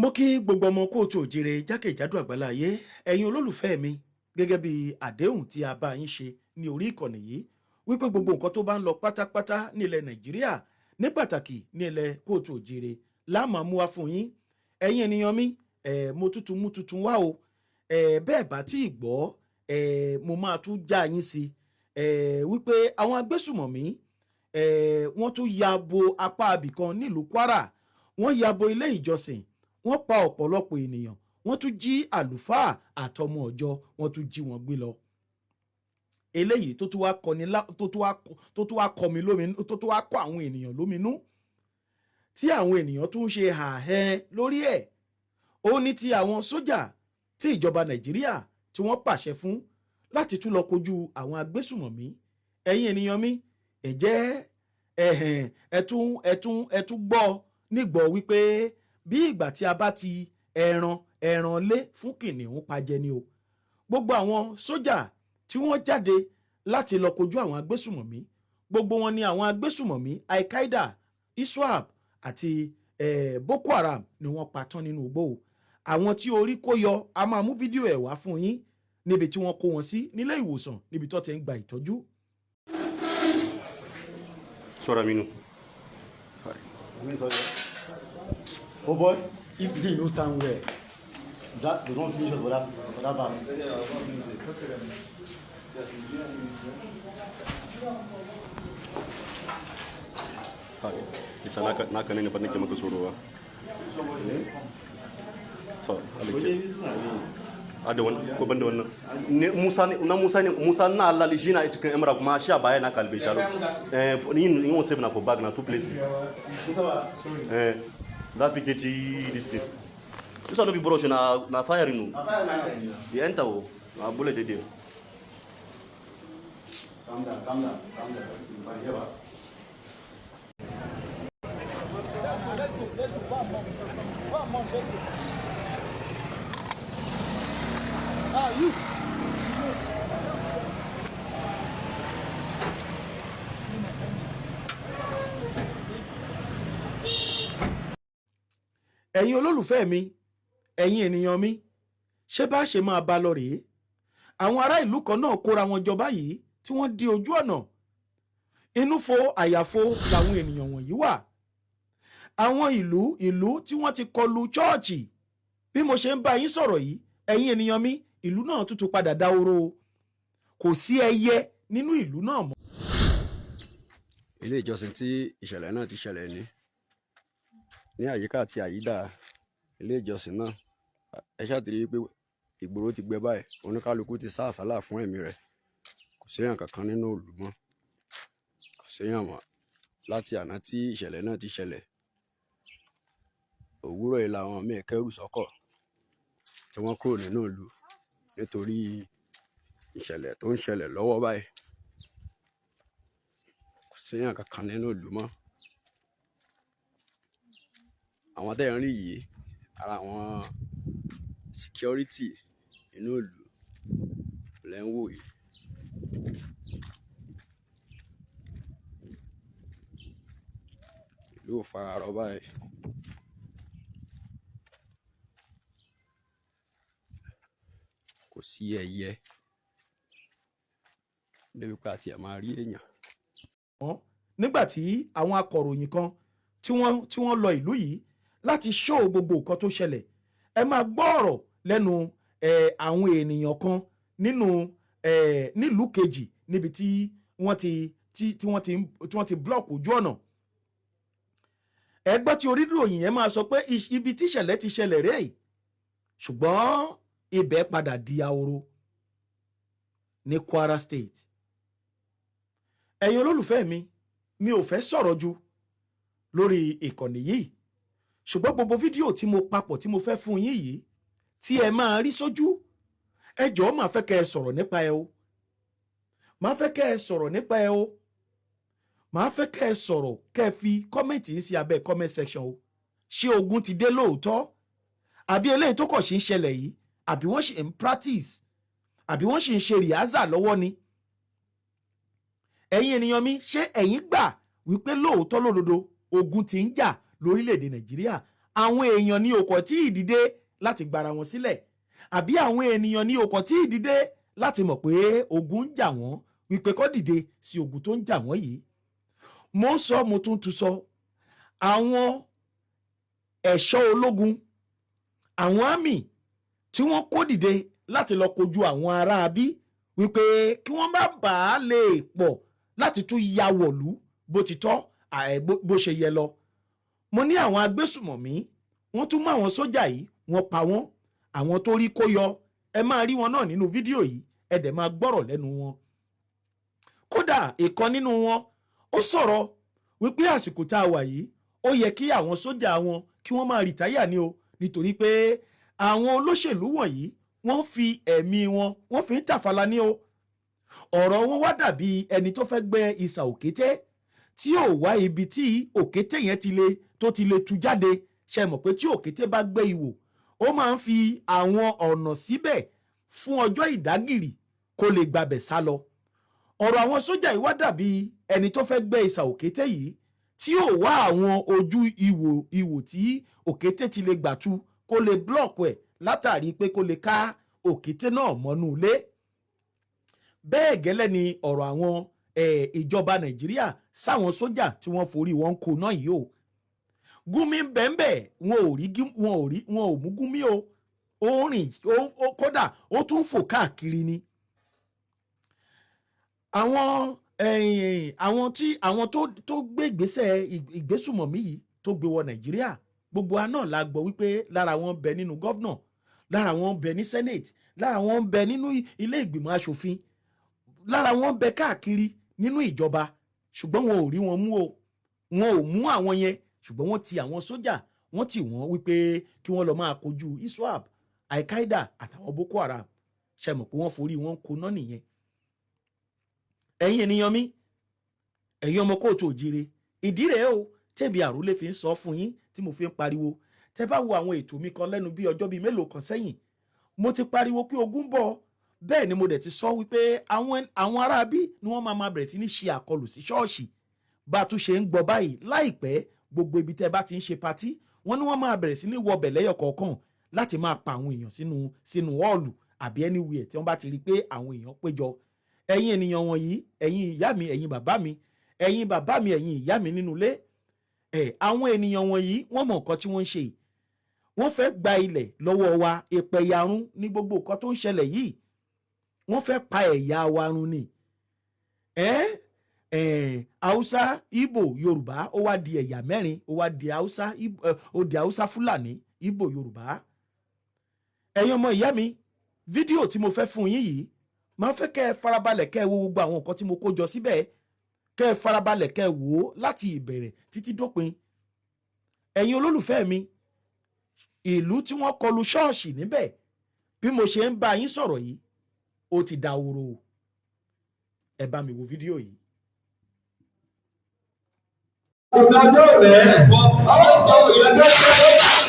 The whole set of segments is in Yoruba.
Mo kí gbogbo ọmọ káàárọ̀ oòjíire jákèjádò àgbáláyé, ẹ̀yin olólùfẹ́ mi. Gẹ́gẹ́ bí àdéhùn tí a bá yín ṣe ní orí ìkànnì yìí wípé gbogbo nǹkan tó bá ń lọ pátápátá nílẹ̀ Nàìjíríà, ní pàtàkì nílẹ̀ káàárọ̀ oòjíire, la máa mú wá fún yín. Ẹ̀yin ènìyàn mi, ẹ̀ mo tuntun mú tuntun wá o. Ẹ̀ bẹ́ẹ̀ bá tí ì gbọ́ ẹ̀, mo máa tún já yín sí ẹ̀ wípé àwọn agbésùmọ̀mí ẹ̀ wọ́n tún ya bo apá abìkan nílùú Kwara. Wọ́n ya bo ilé ìjọsìn, wọ́n pa ọ̀pọ̀lọpọ̀ ènìyàn, wọ́n tún jí àlùfáà àtọmọ ọjọ́, wọ́n tún jí wọn gbé lọ. Eléyìí tó tún wá kọni tó tún wá kọ mi lómi, tó tún wá kọ àwọn ènìyàn lóminú, tí àwọn ènìyàn tún ń ṣe hàhẹ́ lórí ẹ̀, ó ní ti àwọn sójà tí ìjọba Nàìjíríà tí wọ́n pàṣẹ fún láti tún lọ kojú àwọn agbésùmọ̀mí. Ẹ̀yin ènìyàn mi, ẹ jẹ́ ẹ̀hẹ̀n ẹ tún gbọ́ nígbọ́ wípé bí ìgbà tí a bá ti ẹran lé fún kìnìún pajẹ ni o. Gbogbo àwọn sójà tí wọ́n jáde láti lọ kojú àwọn agbésùmọ̀mí, gbogbo wọn ni àwọn agbésùmọ̀mí Al-Qaeda, ISWAP àti Boko Haram ni wọ́n pa tán nínú igbó o. Àwọn tí orí kó yọ, a máa mú fídíò ẹ̀ wá fún yín níbi tí wọ́n kó wọn sí nílé ìwòsàn, níbi tó ti ń gba ìtọ́jú. Sorry, Aminu. I sorry. Oh boy, If the thing no stand well, that they don't finish us for that back. Hi. Isa naka ne fa nake maka tsoro ba. So, alike. A da wannan ko ban da wannan. Ne Musa ne na Musa ne Musa na Allah shi na cikin Emra kuma shi a baya na kalbe shi. Eh, in wan save na for bag na two places. Eh, that PKT this thing. This one no be brush, na firing no. The enter o. Na bullet dey there. Calm down, calm down, calm down. Everything fine here, ba? Ẹ̀yin olólùfẹ́ mi, ẹ̀yin ènìyàn mi, ṣé bá ṣe máa bá lọ rèé? Àwọn ará ìlú kan náà kóra wọn jọ báyìí tí wọ́n di ojú ọ̀nà. Inú fo àyàfo làwọn ènìyàn wọ̀nyí wà. Àwọn ìlú tí wọ́n ti kọlu chọ́ọ̀chì, bí mo ṣe ń bá yín sọ̀rọ̀ yìí, ẹ̀yin ènìyàn mi, ìlú náà tuntun padà dahoro. Kò sí ẹyẹ nínú ìlú náà mọ́. Ilé ìjọsìn tí ìṣẹ̀lẹ̀ náà ti ṣẹlẹ̀ ní àyíká àti àyídà ilé ìjọsìn náà, ẹ ṣáà ti rí i pé ìgboro ti gbẹ báyìí. Oníkálukú ti sá àsálà fún ẹ̀mí rẹ̀. Kò séèyàn kankan nínú ìlú mọ́, kò séèyàn mọ́ láti àná tí ìṣẹ̀lẹ̀ náà ti ṣẹlẹ̀. Òwúrọ̀ yìí làwọn míì kẹ́rù sọ́kọ̀ tí wọ́n kúrò nínú ìlú nítorí ìṣẹ̀lẹ̀ tó ń ṣẹlẹ̀ lọ́wọ́ báyìí. Kò séèyàn kankan nínú ìlú mọ́. Àwọn tẹ́ ẹ̀ ń rí yìí, ara àwọn security inú ìlú lẹ́ ń wò yìí. Ìlú ò fara rọ báyìí. Kò sí ẹyẹ débi pé àti ẹ̀ máa rí èèyàn. Nígbà tí àwọn akọ̀ròyìn kan tí wọ́n lọ ìlú yìí láti ṣó gbogbo nǹkan tó ṣẹlẹ̀, ẹ máa gbọ́ ọ̀rọ̀ lẹ́nu àwọn ènìyàn kan nínú nílùú kejì níbi tí wọ́n ti block ojú ọ̀nà. Ẹ gbọ́ tí oníròyìn yẹn máa sọ pé ibi tí ìṣẹ̀lẹ̀ ti ṣẹlẹ̀ rèé, ṣùgbọ́n ibẹ̀ padà di ahoro ní Kwara State. Ẹ̀yin olólùfẹ́ mi, mi ò fẹ́ sọ̀rọ̀ jù lórí ìkànnì yìí, ṣùgbọ́n gbogbo fídíò tí mo papọ̀ tí mo fẹ́ fún yín yìí tí ẹ máa rí sójú, ẹ jọ̀ọ́, máa fẹ́ kẹ́ ẹ sọ̀rọ̀ nípa ẹ o. Máa fẹ́ kẹ́ ẹ sọ̀rọ̀ nípa ẹ o. Máa fẹ́ kẹ́ ẹ sọ̀rọ̀, kẹ́ ẹ fi comment yín sí abẹ́ comment section o. Ṣé ogun ti dé lóòótọ́, àbí eléyìí tó kọ̀ ṣì ń ṣẹlẹ̀ yìí, àbí wọ́n ṣì ń practice, àbí wọ́n ṣì ń ṣe rehearsal lọ́wọ́ ni? Ẹ̀yin ènìyàn mi, ṣé ẹ̀yin gbà wípé lóòótọ́ lódodo ogun ti ń jà lórílẹ̀‐èdè Nàìjíríà? Àwọn èèyàn ní òkò tí ì dìde láti gbara wọn sílẹ̀, àbí àwọn ènìyàn ní òkò tí ì dìde láti mọ̀ pé ogun ń jà wọ́n, wípé kó dìde sí ogun tó ń jà wọ́n yìí. Mo ń sọ, mo tún tún sọ, àwọn ẹ̀ṣọ́ ológun, àwọn àmì tí wọ́n kó dìde láti lọ kojú àwọn aráabí, wípé kí wọ́n má bàa lè pọ̀ láti tún ya wọ̀lú bó ti tọ́, bó ṣe yẹ lọ. Mo ní àwọn agbésùmọ̀mí wọ́n tún mú àwọn sójà yìí, wọ́n pa wọ́n. Àwọn tó rí kó yọ, ẹ máa rí wọn náà nínú fídíò yìí, ẹ dẹ̀ máa gbọ́rọ̀ lẹ́nu wọn. Kódà ìkan nínú wọn ó sọ̀rọ̀ wípé àsìkò tá a wà yìí, ó yẹ kí àwọn sójà wọn kí wọ́n máa retire ní o, nítorí pé àwọn olóṣèlú wọ̀nyí, wọ́n fi ẹ̀mí wọn, wọ́n fi ń tàfàlà ní o. Ọ̀rọ̀ wọn wá dàbí ẹni tó fẹ́ gbẹ́ isà òkété tí ò wá ibi tí òkété yẹn ti lè tó ti lè tú jáde. Ṣe mọ̀ pé tí òkété bá gbẹ́ ihò, ó máa ń fi àwọn ọ̀nà síbẹ̀ fún ọjọ́ ìdágìrì kó lè gbabẹ̀ sá lọ. Ọ̀rọ̀ àwọn sójà yìí wá dàbí ẹni tó fẹ́ gbẹ́ isà òkété yìí tí ò wá àwọn ojú ihò tí òkété ti lè gbà tú kó lè block ẹ̀, látàrí pé kó lè ká òkété náà mọ́nú ilé. Bẹ́ẹ̀ gẹ́lẹ́ ni ọ̀rọ̀ àwọn ìjọba Nàìjíríà sáwọn sójà tí wọ́n forí wọn kó náà yìí o. Gúnmi ń bẹ́ẹ̀, wọn ò rí, wọn ò rí, wọn ò mú Gúnmi o. Ó rìn, kódà ó tún fò káàkiri ni. Àwọn tí àwọn tó gbé ìgbésẹ̀ ìgbésùmọ̀mí yìí tó gbé wọ Nàìjíríà, gbogbo wa náà la gbọ́ wípé lára wọn bẹ nínú governor, lára wọn bẹ ní senate, lára wọn bẹ nínú ilé ìgbìmọ̀ asòfin, lára wọn bẹ káàkiri nínú ìjọba, ṣùgbọ́n wọn ò rí wọn mú o. Wọn ò mú àwọn yẹn, ṣùgbọ́n wọ́n ti àwọn sójà, wọ́n tì wọ́n wípé kí wọ́n lọ máa kojú ISWAP, Al-Qaeda àtàwọn Boko Haram. Ṣe mọ̀ pé wọ́n forí wọn koná nìyẹn? Ẹ̀yin ènìyàn mi, ẹ̀yin ọmọ káàárọ̀ oòjíire, ìdí rèé o tẹ̀bi àrólé fi ń sọ fún yín, tí mo fi ń pariwo. Tẹ́ bá wo àwọn ètò mi kan lẹ́nu bí ọjọ́ bíi mélòó kan sẹ́yìn, mo ti pariwo pé ogun ń bọ̀. Bẹ́ẹ̀ ni mo dẹ̀ ti sọ wípé àwọn aráabí ni wọ́n máa bẹ̀rẹ̀ sí ní ṣe àkọlù sí ṣọ́ọ̀ṣì. Bá a tún ṣe ń gbọ́ báyìí, láìpẹ́, gbogbo ibi tẹ́ bá ti ń ṣe party, wọ́n ní wọ́n máa bẹ̀rẹ̀ sí ní wọbẹ̀ lẹ́yọ̀ kọ̀ọ̀kan láti máa pa àwọn èèyàn sínú hall àbí anywhere tí wọ́n bá ti rí i pé àwọn èèyàn péjọ. Ẹ̀yin ènìyàn wọ̀nyí, ẹ̀yin ìyá mi, ẹ̀yin bàbá mi, ẹ̀yin bàbá mi, ẹ̀yin ìyá mi nínú ilé ẹ̀, àwọn ènìyàn wọ̀nyí, wọ́n mọ̀ nǹkan tí wọ́n ń ṣe. Wọ́n fẹ́ gba ilẹ̀ lọ́wọ́ wa. Ìpẹ̀yàrun ní gbogbo nǹkan tó ń ṣẹlẹ̀ yìí. Wọ́n fẹ́ pa ẹ̀yà wa run ni. Ẹ́ ẹ̀ Haúsá, Ìgbò, Yorùbá, ó wá di ẹ̀yà mẹ́rin. Ó wá di Haúsá, ó di Haúsá, Fúlàní, Ìgbò, Yorùbá. Ẹ̀yin ọmọ ìyá mi, fídíò tí mo fẹ́ fún yín yìí, máa fẹ́ kẹ́ ẹ farabalẹ̀, kẹ́ ẹ wo gbogbo àwọn nǹkan tí mo kó jọ síbẹ̀, kẹ́ ẹ farabalẹ̀, kẹ́ ẹ wò ó láti ìbẹ̀rẹ̀ títí dópin. Ẹ̀yin olólùfẹ́ mi, ìlú tí wọ́n kọlu ṣọ́ọ̀ṣì níbẹ̀, bí mo ṣe ń bá yín sọ̀rọ̀ yìí, ó ti dahoro. Ẹ bá mi wo fídíò yìí. Ìdájọ́ rẹ̀ ìdájọ́.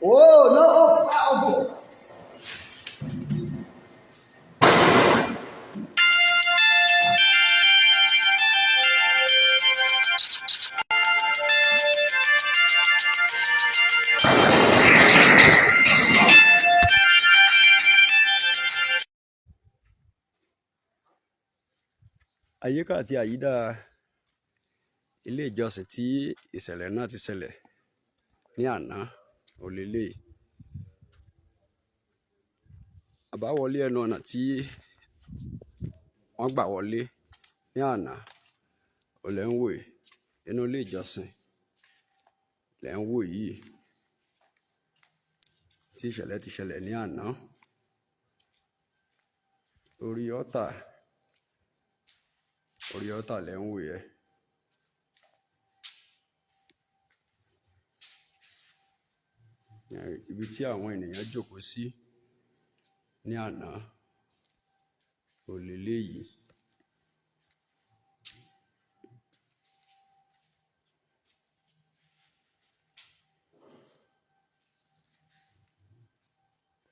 Oh, no, oh, oh, oh. Àyíká àti àyídà ilé ìjọsìn tí ìṣẹ̀lẹ̀ náà ti ṣẹlẹ̀ ní àná òlélẹ̀, àbáwọlé ẹnu ọ̀nà tí wọ́n gbà wọlé ní àná ò lẹ́ ń wò yìí. Inú ilé ìjọsìn lẹ́ ń wò yìí tí ìṣẹ̀lẹ̀ ti ṣẹlẹ̀ ní àná. Orí ọ̀tà, orí ọ̀tà lẹ́ ń wò yẹn. Ibi tí àwọn ènìyàn jókòó sí ní àná òlélẹ̀ yìí.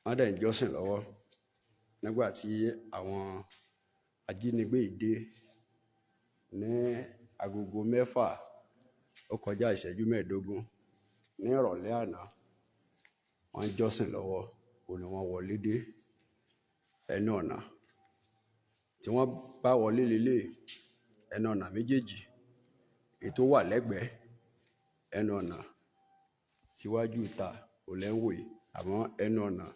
Wọ́n dẹ̀ ń jọ́sìn lọ́wọ́ nígbà tí àwọn ajínigbé yìí dé ní agogo 5:45 ní ìrọ̀lẹ́ àná. Wọ́n ń jọ́sìn lọ́wọ́ òun ni wọ́n wọlé dé. Ẹnu ọ̀nà tí wọ́n bá wọlé lélẹ̀, ẹnu ọ̀nà méjèèjì èyí tó wà lẹ́gbẹ̀ẹ́ ẹnu ọ̀nà tíwájú ìta ò lẹ́ ń wò yìí, àmọ́ ẹnu ọ̀nà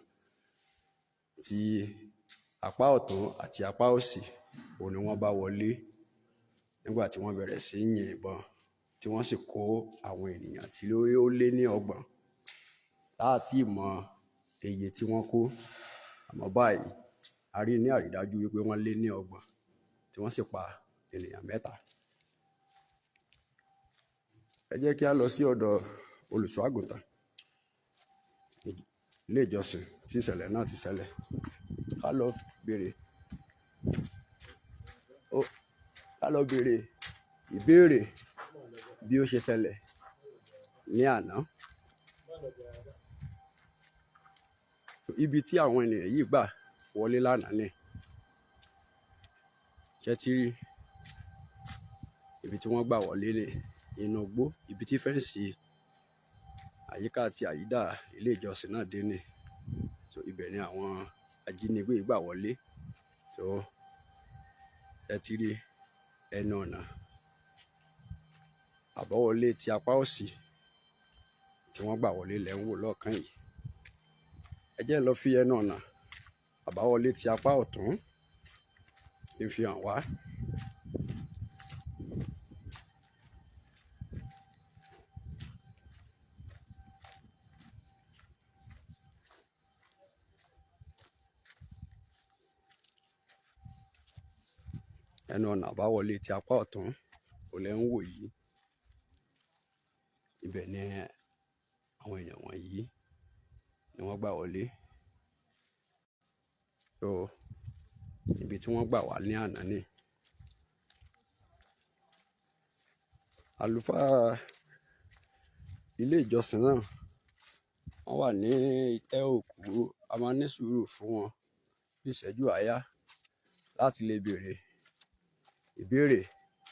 tí apá ọ̀tún àti apá òsì òun ni wọ́n bá wọlé nígbà tí wọ́n bẹ̀rẹ̀ sí í yin ìbọn, tí wọ́n sì kó àwọn ènìyàn tí ó lé ní 30 láti mọ iye tí wọ́n kó. Àmọ́ báyìí a rí ní àrídájú wípé wọ́n lé ní 30 tí wọ́n sì pa ènìyàn 3. Ẹ jẹ́ kí a lọ sí ọ̀dọ̀ olùṣọ́ àgùntàn ilé ìjọsìn tí ìṣẹ̀lẹ̀ náà ti ṣẹlẹ̀. Ká lọ béèrè, ká lọ béèrè ìbéèrè bí ó ṣe ṣẹlẹ̀ ní àná. Ibi tí àwọn ènìyàn yìí gbà wọlé lánàá ni. Ṣé ti rí ibi tí wọ́n gbà wọlé ní inú igbó, ibi tí fẹ́ǹsì àyíká àti àyídà ilé ìjọsìn náà dé ni. So ibẹ̀ ni àwọn ajínigbé yìí gbà wọlé. So ẹ ti rí ẹnu ọ̀nà àbáwọlé ti apá òsì tí wọ́n gbà wọlé lẹ́ ń wò lọ́ọ̀kan yìí. Ẹ jẹ́ n lọ fi ẹnu ọ̀nà àbáwọlé ti apá ọ̀tún kí n fi hàn wá. Ẹnu ọ̀nà àbáwọlé ti apá ọ̀tún ò Òun lẹ̀ ń wò yìí. Ibẹ̀ ni àwọn èèyàn wọ̀nyí ni wọ́n gbà wọlé. So ibi tí wọ́n gbà wá ní àná ni. Àlùfáà ilé ìjọsìn náà, wọ́n wà ní ìtẹ́ òkú. A máa ní sùúrù fún wọn bí ìṣẹ́jú àáyá láti lè béèrè ìbéèrè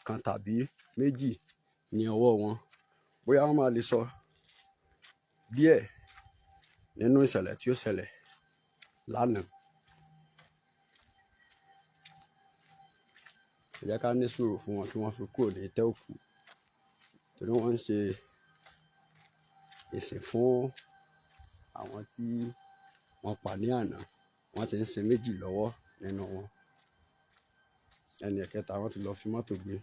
kan tàbí méjì ní ọwọ́ wọn, bóyá wọ́n máa lè sọ díẹ̀ nínú ìṣẹ̀lẹ̀ tí ó ṣẹlẹ̀ lánàá. Ẹ jẹ́ ká ní sùúrù fún wọn kí wọ́n fi kúrò ní ìtẹ́ òkú, torí wọ́n ń ṣe ìsìn fún àwọn tí wọ́n pa ní àná. Wọ́n ti ń sin méjì lọ́wọ́ nínú wọn. Ẹni ẹ̀kẹta, wọ́n ti lọ fi mọ́tò gbé.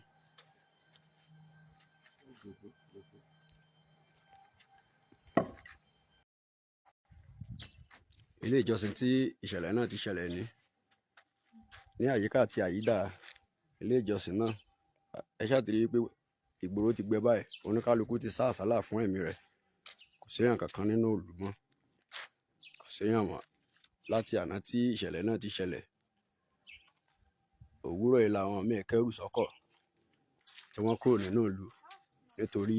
Ilé ìjọsìn tí ìṣẹ̀lẹ̀ náà ti ṣẹlẹ̀ ní àyíká àti àyídà ilé ìjọsìn náà, ẹ ṣáà ti rí i pé ìgboro ti gbẹ báyìí. Oníkálukú ti sá àsálà fún ẹ̀mí rẹ̀. Kò séèyàn kankan nínú ìlú mọ́, kò séèyàn mọ́ láti àná tí ìṣẹ̀lẹ̀ náà ti ṣẹlẹ̀. Òwúrọ̀ yìí làwọn míì kẹ́rù sọ́kọ̀ tí wọ́n kúrò nínú ìlú nítorí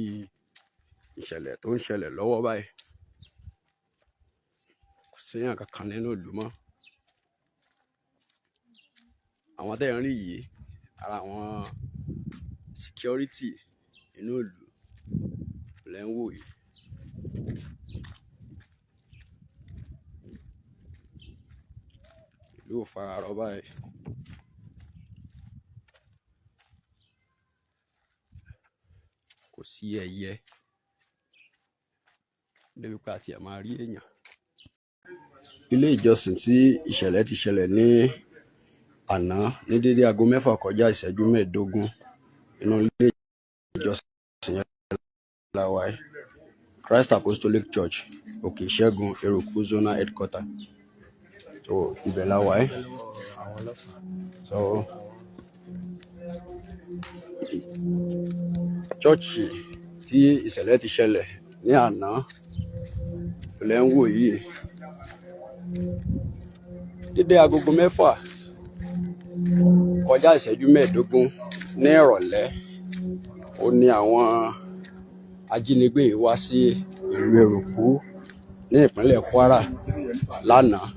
ìṣẹ̀lẹ̀ tó ń ṣẹlẹ̀ lọ́wọ́ báyìí. Kò séèyàn kankan nínú ìlú mọ́. Àwọn tẹ́ ẹ̀ ń rí yìí, ara àwọn security inú ìlú lẹ́ ń wò yìí. Ìlú ò fara rọ báyìí. Kò sí ẹyẹ débi pé a tiẹ̀ máa rí èèyàn. Ilé ìjọsìn tí ìṣẹ̀lẹ̀ ti ṣẹlẹ̀ ní àná ní dédé aago 5:45, inú ilé ìjọsìn yẹn la wà yìí. Christ Apostolic Church, Òkè Ìṣẹ́gun, Eruku Zonal Headquarter. So ibẹ̀ la wà yìí. So chọ́ọ̀chì tí ìṣẹ̀lẹ̀ ti ṣẹlẹ̀ ní àná lẹ́ ń wò yìí. Dédé agogo 5:45 ní ìrọ̀lẹ́, ó ní àwọn ajínigbé yìí wá sí ìlú Eruku ní ìpínlẹ̀ Kwara lánàá.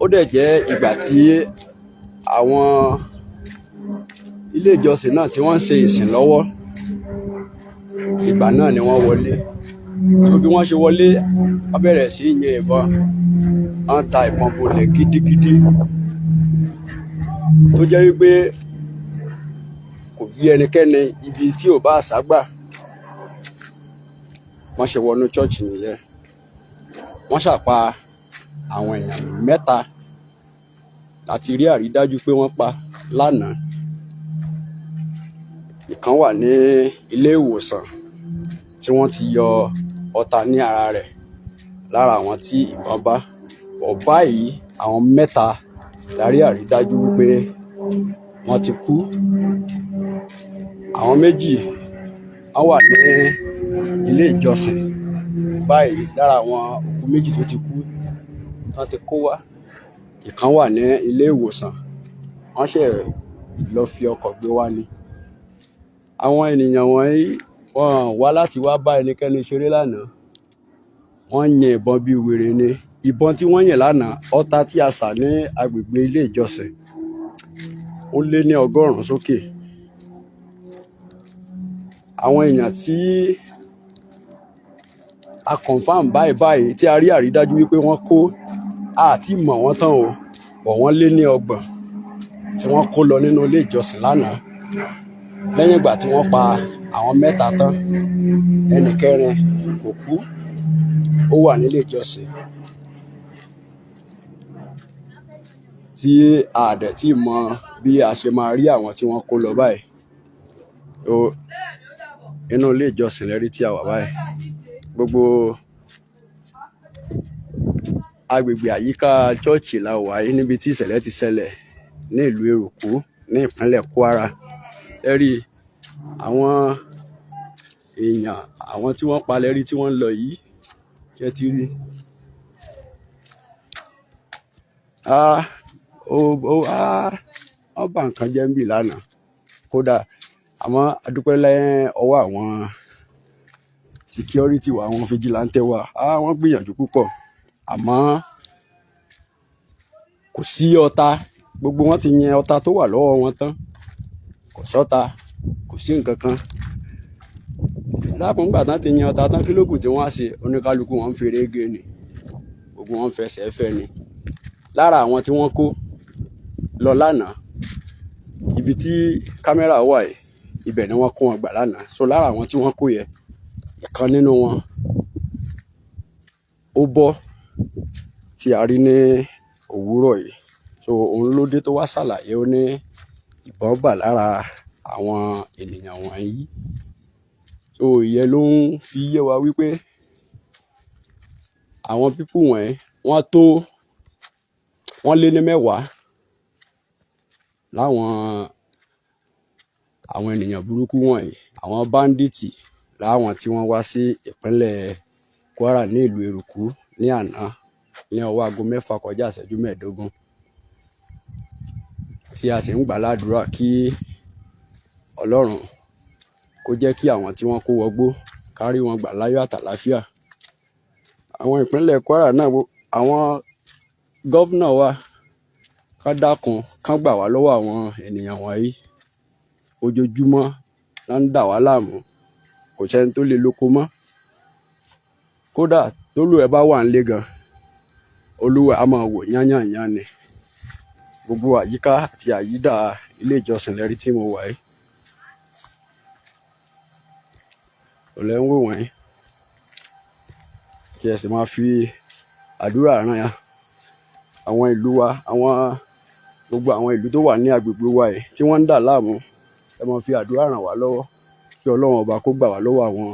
Ó dẹ̀ jẹ́ ìgbà tí àwọn ilé ìjọsìn náà tí wọ́n ń ṣe ìsìn lọ́wọ́. Ìgbà náà ni wọ́n wọlé. So bí wọ́n ṣe wọlé, wọ́n bẹ̀rẹ̀ sí í yin ìbọn. Wọ́n da ìbọn bolẹ̀ gidigidi tó jẹ́ wípé kò yí ẹnikẹ́ni ibi tí ò bá àṣà gbà. Wọ́n ṣe wọnú church nìyẹn. Wọ́n ṣàpa àwọn èèyàn mẹ́ta láti rí àrídájú pé wọ́n pa lánàá. Ìkan wà ní ilé ìwòsàn tí wọ́n ti yọ ọta ní ara rẹ̀ lára àwọn tí ìbọn bá. Ọ̀ báyìí, àwọn mẹ́ta la rí àrídájú wípé wọ́n ti kú. Àwọn méjì wọ́n wà ní ilé ìjọsìn báyìí lára àwọn òkú méjì tó ti kú tí wọ́n ti kó wá. Ìkan wà ní ilé ìwòsàn, wọ́n ṣẹ̀ lọ fi ọkọ̀ gbé wá ni. Àwọn ènìyàn wọ̀nyí, wọ́n wá láti wá bá ẹnikẹ́ni ṣeré lánàá. Wọ́n yin ìbọn bíi wèrè ni. Ìbọn tí wọ́n yìn lánàá, ọta tí a sà ní agbègbè ilé ìjọsìn, ó lé ní 100 sókè. Àwọn èèyàn tí a confirm báyìí báyìí tí a rí àrídájú wípé wọ́n kó, a ti mọ̀ wọ́n tán o, bọ̀ wọ́n lé ní 30 tí wọ́n kó lọ nínú ilé ìjọsìn lánàá. Lẹ́yìn ìgbà tí wọ́n pa àwọn mẹ́ta tán, ẹnì kẹrin kò kú, ó wà nílé ìjọsìn tí a dẹ̀ tí mọ bí a ṣe máa rí àwọn tí wọ́n kó lọ báyìí. O inú ilé ìjọsìn lẹ́rí tí a wà báyìí. Gbogbo agbègbè àyíká chọ́ọ̀chì la wà yìí níbi tí ìṣẹ̀lẹ̀ ti ṣẹlẹ̀ ní ìlú Eruku. ní ìpínlẹ̀ Kwara. Ẹ rí àwọn èèyàn, àwọn tí wọ́n palẹ̀ rí tí wọ́n ń lọ yìí, ṣé ti rí? Ah, ó ó ah, wọ́n bà nǹkan jẹ́ ń bì lánàá kódà. Àmọ́ a dúpẹ́ lẹ́yìn ọwọ́ àwọn security wa, àwọn vigilante wa. Ah, wọ́n gbìyànjú púpọ̀, àmọ́ kò sí ọta. Gbogbo wọn ti yan ọta tó wà lọ́wọ́ wọn tán. Kò sọ́ta, kò sí nǹkan kan lápò. Ńgbà tán ti yan ọta tán, kí ló kù tí wọ́n á ṣe? Oníkálukú wọn ń feré gé ni, gbogbo wọn ń fẹsẹ̀ fẹ́ ni. Lára àwọn tí wọ́n kó lọ lánàá, ibi tí kámẹ́rà wà yìí, ibẹ̀ ni wọ́n kó wọn gbà lánàá. So lára àwọn tí wọ́n kó yẹ, ìkan nínú wọn ó bọ́ tí a rí ní òwúrọ̀ yìí. So òun ló dé tó wá ṣàlàyé, ó ní ìbọn bà lára àwọn ènìyàn wọ̀nyí. So ìyẹn ló ń fi yé wa wípé àwọn people wọ̀nyí, wọ́n tó, wọ́n lé ní 10 láwọn àwọn ènìyàn burúkú wọ̀nyí, àwọn bandits, láwọn tí wọ́n wá sí ìpínlẹ̀ Kwara ní ìlú Eruku ní àná ní ọwọ́ aago 5:45, tí a sì ń gbà ládùúrà kí Ọlọ́run kó jẹ́ kí àwọn tí wọ́n kó wọgbó kárí wọn gbà láyọ̀ àtàláfíà. Àwọn ìpínlẹ̀ Kwara náà, àwọn governor wa, kán dákun, kán gbà wá lọ́wọ́ àwọn ènìyàn wọ̀nyí. Ojoojúmọ́ ná ń dà wá láàmú. Kò sẹ́ni tó lè lóko mọ́. Kódà tólúwa ẹ̀ bá wà nílé gan, olúwa á máa wò yányànyán ni. Gbogbo àyíká àti àyídà ilé ìjọsìn lẹ́rí tí mo wà yìí òlẹ́ ń wò wọ̀nyí, kí ẹ sì máa fi àdúrà ràn àwọn ìlú wa, àwọn gbogbo àwọn ìlú tó wà ní agbègbè wa yìí tí wọ́n ń dà láàmú. Ẹ máa fi àdúrà ràn wá lọ́wọ́ kí Ọlọ́run ọba kó gbà wá lọ́wọ́ àwọn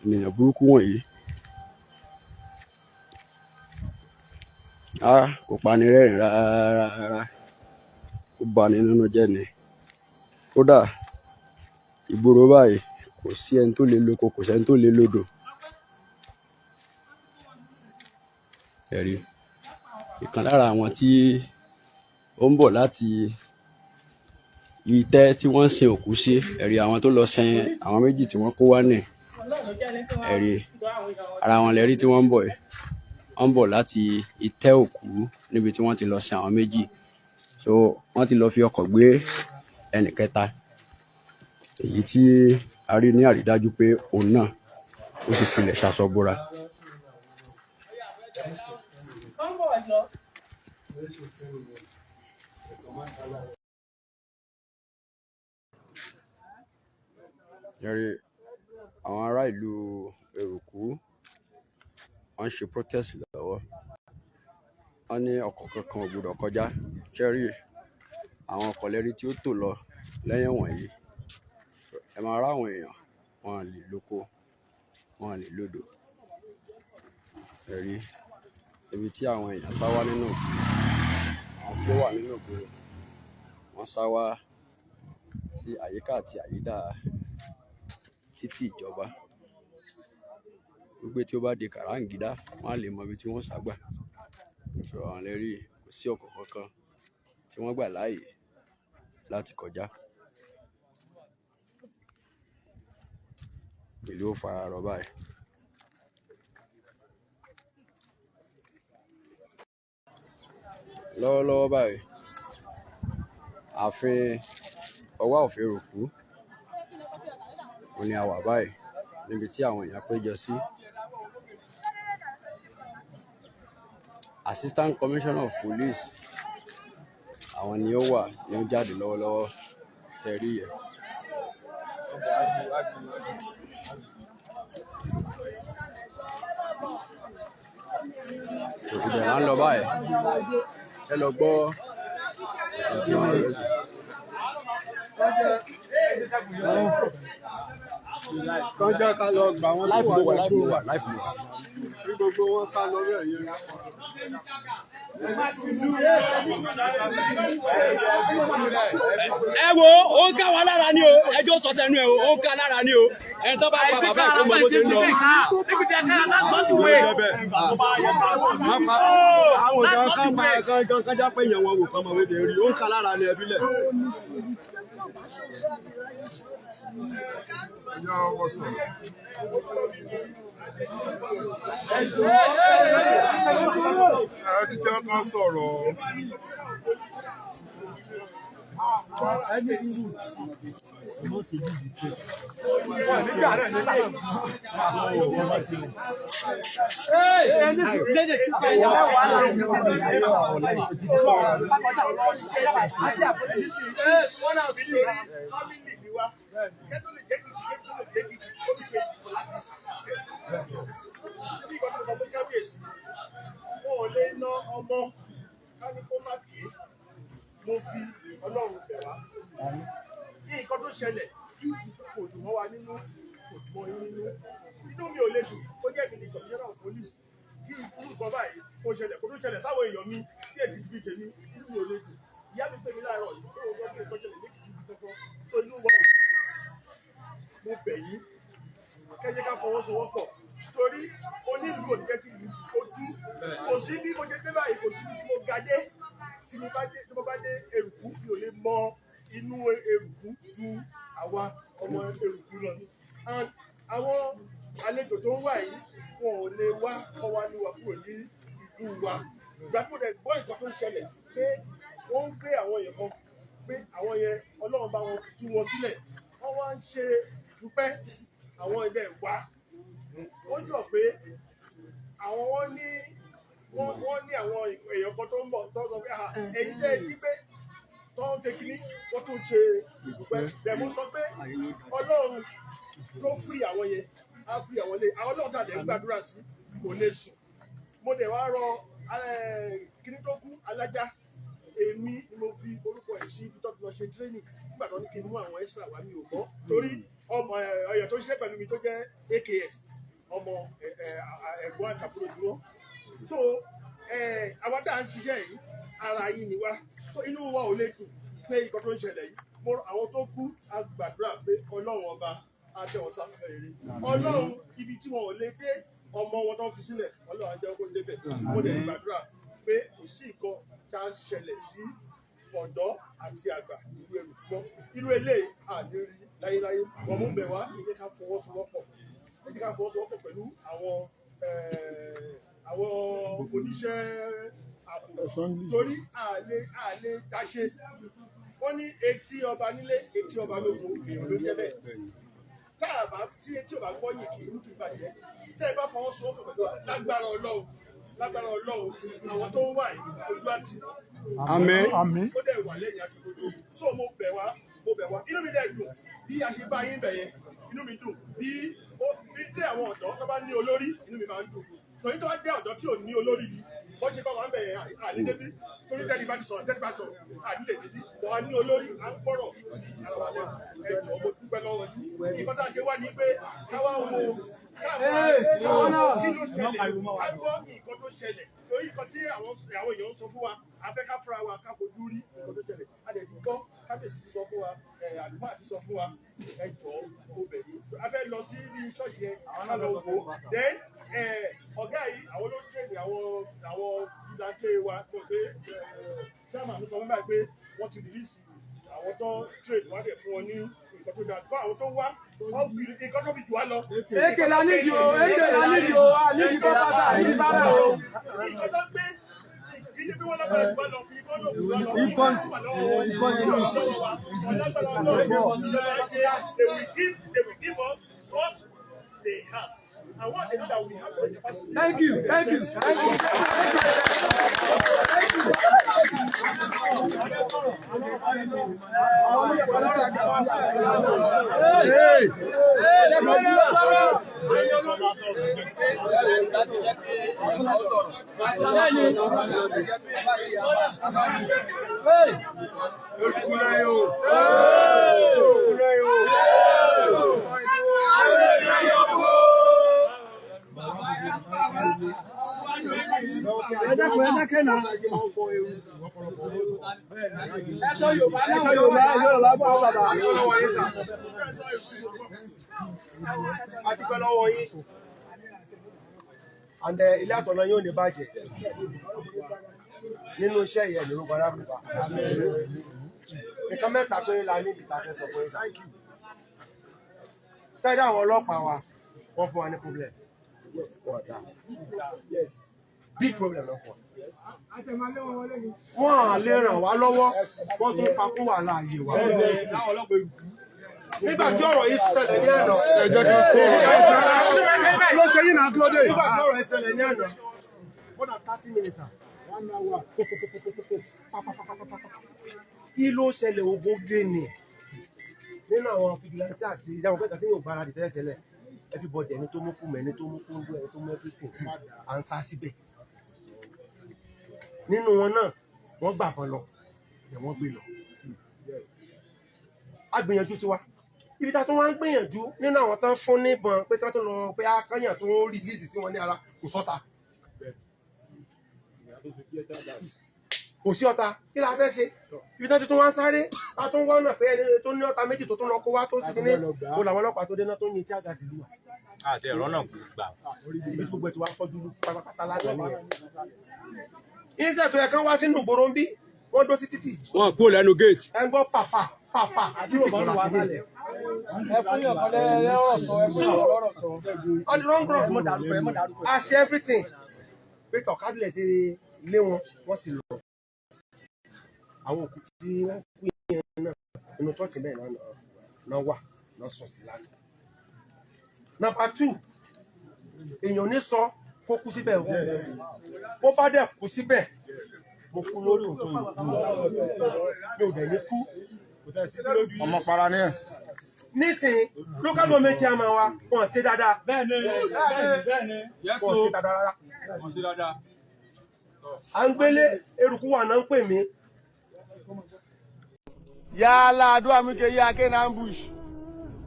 ènìyàn burúkú wọ̀nyí. A kò pani rẹ́rìn rárá rárá, ó bani nínú jẹ́ ni. Kódà ìgboro báyìí, kò sí ẹni tó lè lóko, kò sẹ́ni tó lè lodò. Ẹ̀rí ìkan lára àwọn tí ó ń bọ̀ láti itẹ́ tí wọ́n ń sin òkú sí. Ẹ̀rí àwọn tó lọ sin àwọn méjì tí wọ́n kó wá nì. Ẹ̀rí ara wọn lẹ́rí tí wọ́n ń bọ̀ yìí. Wọ́n ń bọ̀ láti itẹ́ òkú níbi tí wọ́n ti lọ sin àwọn méjì. So wọ́n ti lọ fi ọkọ̀ gbé ẹnì kẹta, èyí tí a rí ní àrídájú pé òun náà ó ti filẹ̀ ṣaṣọ bora. Ẹ̀rí àwọn ará ìlú Eruku, wọ́n ń ṣe protest lọ́wọ́. Wọ́n ní ọkọ̀ kankan ò gbọdọ̀ kọjá. Ṣẹ́rí àwọn ọkọ̀ lẹ́rí tí ó tò lọ lẹ́yìn wọ̀nyí. Ẹ máa rá àwọn èèyàn, wọn à lè lóko, wọn à lè lódò. Ẹ̀rí ibi tí àwọn èèyàn sá wá nínú ìgboro, àwọn tí ó wà nínú ìgboro, wọ́n sá wá sí àyíká àti àyídà títì ìjọba, wípé tí ó bá di kàráǹgídá, wọ́n á lè mọ ibi tí wọ́n sá gbà. So àwọn lẹ́rí, kò sí ọkọ̀ kankan tí wọ́n gbà láàyè láti kọjá. Ìlú ò fara rọ báyìí. Lọ́wọ́lọ́wọ́ báyìí, ààfin Ọwá of Eruku òun ni a wà báyìí, níbi tí àwọn èèyàn péjọ sí. Assistant Commissioner of Police, àwọn ni ó wà ní ó jáde lọ́wọ́lọ́wọ́ tẹ́ rí yẹn. So ibẹ̀ là ń lọ báyìí. Ẹ lọ gbọ́ nǹkan tí wọ́n rí. Kán jẹ́ ká lọ gbà wọ́n tó Live wà mo wà, ní live mo ìgboro wà, live mo wà. Kí gbogbo wọn ká lọ bẹ́ẹ̀ yẹn. Ẹ wo, ó ń ká wa lára ni o. Ẹjọ́ sọ tẹnu ẹ o, ó ń ká lára ni o. Ẹ tó bá pa bàbá ẹ̀ kó mọ bó ṣe ń lọ. Àwọn kan kan pa kan kan kan já pé èèyàn wọn wò kán mọ bó ṣe rí. Ó ń ká lára ni ẹbí lẹ̀. Ẹ ti jẹ́ ká sọ̀rọ̀. Wọn ò lè ná ọmọ ká ní kó má ké. Mo fi Ọlọ́run bẹ̀ wá. Ní nǹkan tó ṣẹlẹ̀ kò dùn mọ́ wa nínú, kò dùn mọ́ yín nínú. Inú mi ò lè dùn kó jẹ́ mi ní commissioner of police kí irú nǹkan báyìí kó ṣẹlẹ̀, kó tó ṣẹlẹ̀ sáwọn èèyàn mi bí Èkìtì bíi tèmi. Inú mi ò lè dùn. Ìyá mi pè mí láàárọ̀ yìí pé òun gbọ́ pé nǹkan ṣẹlẹ̀ lẹ́kìtì bíi kankan tó inú wa ò dùn. Mo bẹ̀ yín, kẹ́jẹ́ ká fọwọ́sowọ́pọ̀ torí onílù ò ní jẹ́ kí ìlú ó tú. Kò sí bí mo ṣe dé báyìí, kò sí bí tí mo ga dé, tí mo bá dé, tí mo bá dé Eruku, mi ò lè mọ inú Eruku ju àwa ọmọ Eruku lọ. And àwọn àlejò tó ń wà yìí, wọn ò lè wá kọ́ wa ní wa kúrò ní ìlú wa. Ìgbà tó dẹ̀ gbọ́ nǹkan tó ń ṣẹlẹ̀ pé wọ́n ń gbé àwọn èèyàn kan, pé àwọn yẹn Ọlọ́run bá wọn tú wọn sílẹ̀, wọ́n wá ń ṣe ìdúpẹ́ àwọn ilẹ̀ wa. Ó jọ pé àwọn wọn ní wọ́n ní àwọn èèyàn kan tó ń bọ̀ tó ń sọ pé, "Ah, ẹ̀yin tẹ́ ẹ jí pé tó ń ṣe kínní," wọ́n tún ṣe ìdúpẹ́. Bẹ́ẹ̀ mo sọ pé Ọlọ́run tó fìrí àwọn yẹn á fìrí àwọn lé àwọn Ọlọ́run tàdé ń gbàdúrà sí kò lè sùn. Mo dẹ̀ wá rọ kínní tó kú alájá. Èmi ni mo fi orúkọ ẹ̀ sí ibi tó ti lọ ṣe training nígbà tó ní kí n mú àwọn extra wá. Mi ò gbọ́ torí ọmọ ọyàn tó ṣiṣẹ́ pẹ̀lú mi tó jẹ́ AKS, ọmọ ẹ̀gbọ́n àtàbúrò dúró. So àwa tá à ń ṣiṣẹ́ yìí, ara yín ni wá. So inú wa ò lè dùn pé nǹkan tó ń ṣẹlẹ̀ yìí. Mo rọ àwọn tó kú, a gbàdúrà pé Ọlọ́run ọba á tẹ́ wọn sáfẹ́fẹ́ rere. Ọlọ́run, ibi tí wọn ò lè dé, ọmọ wọn tó ń fi sílẹ̀, Ọlọ́run á jẹ́ kó débẹ̀. Mo dẹ̀ gbàdúrà pé kò sí nǹkan tá a ṣẹlẹ̀ sí ọ̀dọ́ àti àgbà ìlú Eruku mọ́. Irú eléyìí àní rí láyéláyé wọn. Mú bẹ̀ wá, ẹ jẹ́ ká fọwọ́sowọ́pọ̀, ẹ jẹ́ ká fọwọ́sowọ́pọ̀ pẹ̀lú àwọn oníṣẹ́ ààbò torí àlè dáṣe. Wọ́n ní etí ọba nílé, etí ọba lóko, èèyàn ló jẹ́ bẹ́ẹ̀. Tá a bá tí etí ọba gbọ́ yìí, kì í inú kì í bàjẹ́. Tẹ́ ẹ bá fọwọ́sowọ́pọ̀ pẹ̀lú wa, lágbára Ọlọ́run, lágbára Ọlọ́run, àwọn tó ń wà yìí, ojú àti Àmín. ó dẹ̀ wà lẹ́yìn àti gbogbo. So mo bẹ̀ wá, mo bẹ̀ wá. Inú mi dẹ̀ dùn bí a ṣe bá yín bẹ̀ yẹn. Inú mi dùn bí ó bí tí àwọn ọ̀dọ́ tó bá ní olórí, inú mi máa ń dùn. Torí tó bá jẹ́ ọ̀dọ́ tí ò ní olórí yìí, wọ́n ṣe bá wà ń bẹ̀ yẹn, àlè débi. Torí tẹ́lẹ̀ bá ti sọ̀rọ̀, tẹ́lẹ̀ bá sọ̀rọ̀, àlè lè débi. Wọ́n á ní olórí, à ń gbọ́rọ̀ sí ara wa lẹ́nu. Ẹ jọ̀ọ́, mo dúpẹ́ lọ́wọ́ yín. Nǹkan tá a ṣe wá ní pé káwá wo, káwá kí ló ṣẹlẹ̀, ká gbọ́ nǹkan tó ṣẹlẹ̀. Torí nǹkan tí àwọn èèyàn ń sọ fún wa, a fẹ́ ká fúnra wa ká fojú rí nǹkan tó ṣẹlẹ̀. A dẹ̀ ti gbọ́, kábíyèsí ti sọ fún wa, àlùfáà ti sọ fún wa. Ẹ jọ̀ọ́, mo bẹ̀ yín. A fẹ́ lọ sí ibi ṣọ́ọ̀ṣì yẹn, ká lọ wò ó. Then ọ̀gá yìí, àwọn ló ń train àwọn vigilante wa tó pé chairman ló sọ fún báyìí pé wọ́n ti release àwọn tó train wá, dẹ̀ fún wọn ní nǹkan tó dáa. Àwọn tó wá, wọ́n fi nǹkan tó fi jù wá lọ. Èkè la nídìí o, èkè la nídìí o, a nídìí kọ́ pásá, a nídìí bára o. Nǹkan tó gbé, kì í ṣe pé wọ́n lágbára jù wá lọ, kì í kọ́ lò jù wá lọ. Ìbọn. Ìbọn lọ́wọ́ wa, wọ́n lágbára lọ́wọ́ ìjọba ṣe. They will give us what they have and what they know that we have the capacity. Thank you, thank you, thank you. Ẹ dákun, ẹ dákẹ́. Ẹ sọ Yorùbá náà, Yorùbá, Yorùbá bá bàbá. A dúpẹ́ lọ́wọ́ yín sà. A dúpẹ́ lọ́wọ́ yín. And ilé àtọ̀nà yóò ní bàjẹ́. Nínú iṣẹ́ yẹn ní orúkọ arákùnrin. Nǹkan mẹ́ta péré la ní ìta fẹ́ sọ fún yín sà. Sẹ́dá àwọn ọlọ́pàá wa, wọ́n fún wa ní problem. Wọ́n dá. Big problem ló fún wa. Wọ́n à lè ràn wá lọ́wọ́, wọ́n tún pakún wàhálà ayé wa. Nígbà tí ọ̀rọ̀ yìí ṣẹlẹ̀ ní àná. Ẹ jẹ́ ká sọ̀rọ̀. Ló ṣe yín náà, kí ló dé? Nígbà tí ọ̀rọ̀ yìí ṣẹlẹ̀ ní àná, more than 30 minutes ah. Kí ló ṣẹlẹ̀? Ogún gé ni nínú àwọn vigilante àti ìyáwó pẹ́ẹ́ta tí yóò gbáradì tẹ́lẹ̀tẹ́lẹ̀. Everybody, ẹni tó mú kú mọ́, ẹni tó mú kóńgó, ẹni tó mú everything, à ń sá síbẹ̀. Nínú wọn náà, wọ́n gbà kan lọ ni wọ́n gbé lọ. A gbìyànjú tiwa ibi tá a tún wá ń gbìyànjú nínú àwọn tán fún níbọn pé ká tó lọ pé akányàn tó ń release sí wọn ní ara, kò sọ́ta, kò sí ọta. Kí la fẹ́ ṣe? Ibi tá a ti tún wá ń sáré, a tún wá náà pé ẹni tó ní ọta méjì tó tún lọ kó wá tó sì kíní kó làwọn ọlọ́pàá tó dé náà tó ń yin tí àga sí lù wá. Àti ẹ̀rọ náà kò gbà. Ibi tí gbogbo ẹ̀ ti wá fọ́jú pátápátá lánàá nìyẹn. Iṣẹ́ tó yẹ kán wá sínú ìgboro ń bí, wọ́n dó sí títì. Wọn kúrò lẹ́nu gate. Ẹ ń gbọ́ pàpà pàpà, títì kò láti nílẹ̀. Ẹ fún yàn kan lọ́rọ̀ sọ, ẹ fún yàn kan lọ́rọ̀ sọ. On the long run, a ṣe everything pé kọ̀ọ̀kadìlẹ̀ ti lé wọn, wọ́n sì lọ. Àwọn òkú tí wọ́n kú yẹn náà, inú church bẹ́ẹ̀ náà náà wà náà sùn sí lánàá. Number two, èèyàn ní sọ kó kú síbẹ̀ o. Bó bá dẹ̀ kú síbẹ̀, mo kú lórí òótọ́ ìlú, mi ò dẹ̀ ní kú. Ọmọ para ni ẹ. Nísìnyí, local government chairman wa, wọn ṣe dáadáa. Bẹ́ẹ̀ni, bẹ́ẹ̀ni. Wọn ṣe dáadáa rárá. Wọ́n ṣe dáadáa. À ń gbélé eruku wà náà ń pè mí. Yala Adua Muke Yaken ambush.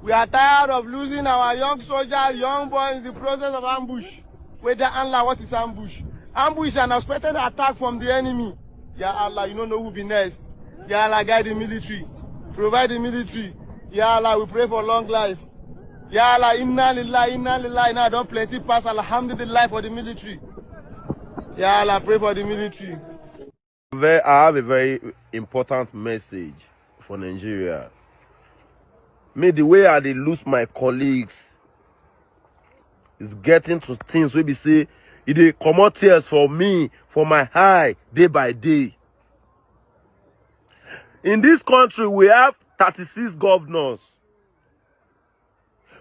We are tired of losing our young soldiers, young boys in the process of ambush. Whether Allah, what is ambush? Ambush is an unexpected attack from the enemy. Ya Allah, you don't know who be next. Ya Allah, guide the military. Provide the military. Ya Allah, we pray for long life. Ya Allah, inna lillahi, inna lillahi. Now don't plenty pass, alhamdulillah for the military. Ya Allah, pray for the military. I have a very important message for Nigeria. Me, the way I dey lose my colleagues is getting to things wey be say e dey comot tears for me for my eye day by day. In this country, we have 36 governors.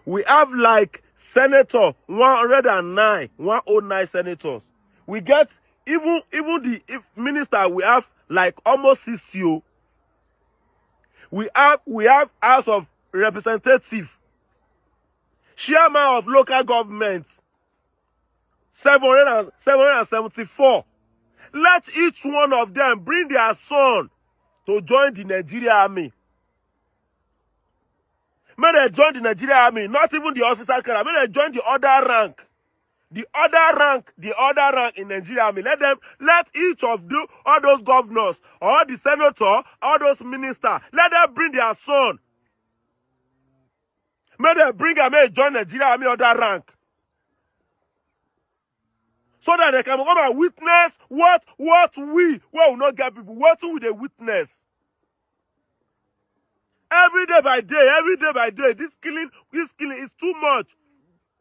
We have like senator 109, 109 senators. We get even the if minister, we have like almost 60 o. We have House of Representative, chairman of local government, 700 and 774. Let each one of them bring their son to join the Nigeria Army. Make dem join the Nigeria Army, not even the officer cadre. Make dem join the other rank, the other rank, the other rank in Nigeria Army. Let each of the all those governors, all the senator, all those ministers, let them bring their son. Make dem bring am, make e join Nigeria Army other rank, so that they can come and witness what we wey we no get people, wetin we dey witness every day by day, every day by day. This killing, this killing is too much.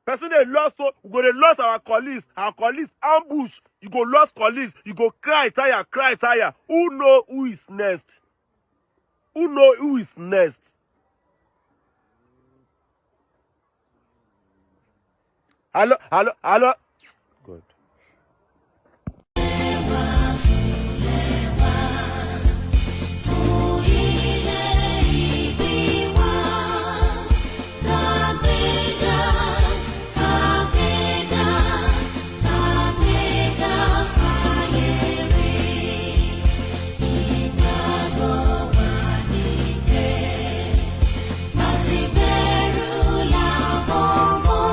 Person dey lost, so we go dey lost our colleagues, our colleagues. Ambush, you go lost colleagues, you go cry tire, cry tire. Who know who is next? Who know who is next? Hello, hello, hello. God. Fún ilẹ̀ ìbí wa, kàgbéga, kàgbéga, kàgbéga fáyé rí. Ìgbàgbọ́ wa ní pé láti bẹ̀rù làbọ̀ mọ́,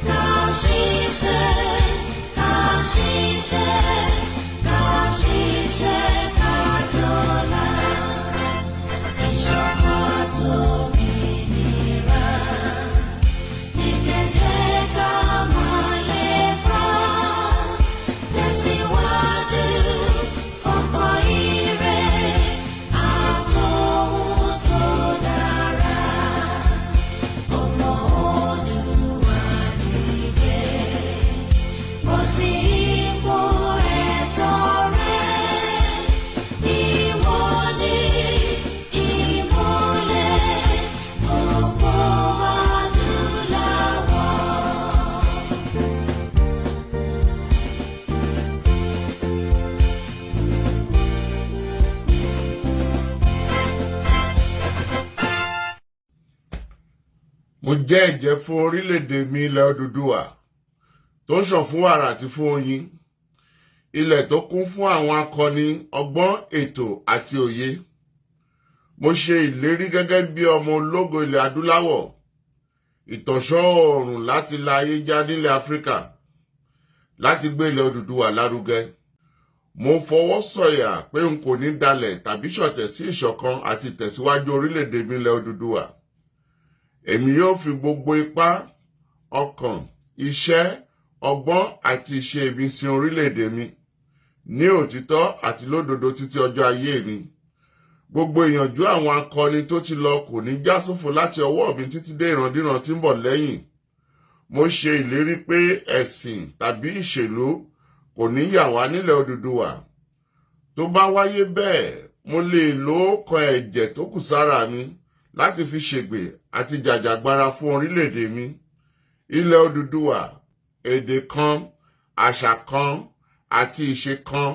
ká ṣe. Mo jẹ́ ẹ̀jẹ́ fún orílẹ̀-èdè mi, ilẹ̀ Odùduwà, tó ń ṣàn fún wàrà àti fún oyin, ilẹ̀ tó kún fún àwọn akọni, ọgbọ́n, ètò àti òye. Mo ṣe ìlérí gẹ́gẹ́ bí ọmọ ológo ilẹ̀ adúláwọ̀, ìtànṣán oòrùn láti la ayé já nílẹ̀ Áfíríkà, láti gbé ilẹ̀ Odùduwà lárugẹ. Mo fọwọ́ sọ̀yà pé n kò ní dalẹ̀ tàbí ṣọ̀tẹ̀ sí ìṣọ̀kan àti ìtẹ̀síwájú orílẹ̀-èdè mi, ilẹ̀ Odùduwà. Èmi yóò fi gbogbo ipá, ọkàn, iṣẹ́, ọgbọ́n àti ìṣe mi sin orílẹ̀-èdè mi ní òtítọ́ àti lódodo títí ọjọ́ ayé mi. Gbogbo ìyànjú àwọn akọni tó ti lọ kò ní já sófo láti ọwọ́ mi títí dé ìrandíran tí ń bọ̀ lẹ́yìn. Mo ṣe ìlérí pé ẹ̀sìn tàbí ìṣèlú kò ní yà wá nílẹ̀ Odùduwà. Tó bá wáyé bẹ́ẹ̀, mo lè lo kan ẹ̀jẹ̀ tó kù sára mi láti fi ṣègbè àti jàjàgbara fún orílẹ̀-èdè mi, ilẹ̀ Odùduwà. Èdè kan, àṣà kan àti ìṣe kan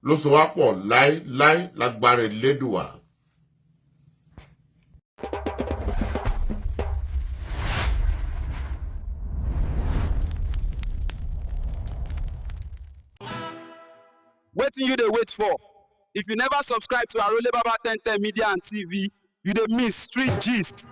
ló so wá pọ̀ láéláé lágbára Elédùwà. Wetin you dey wait for? If you never subscribe to Arole Baba 1010 Media and TV, you dey miss street gist.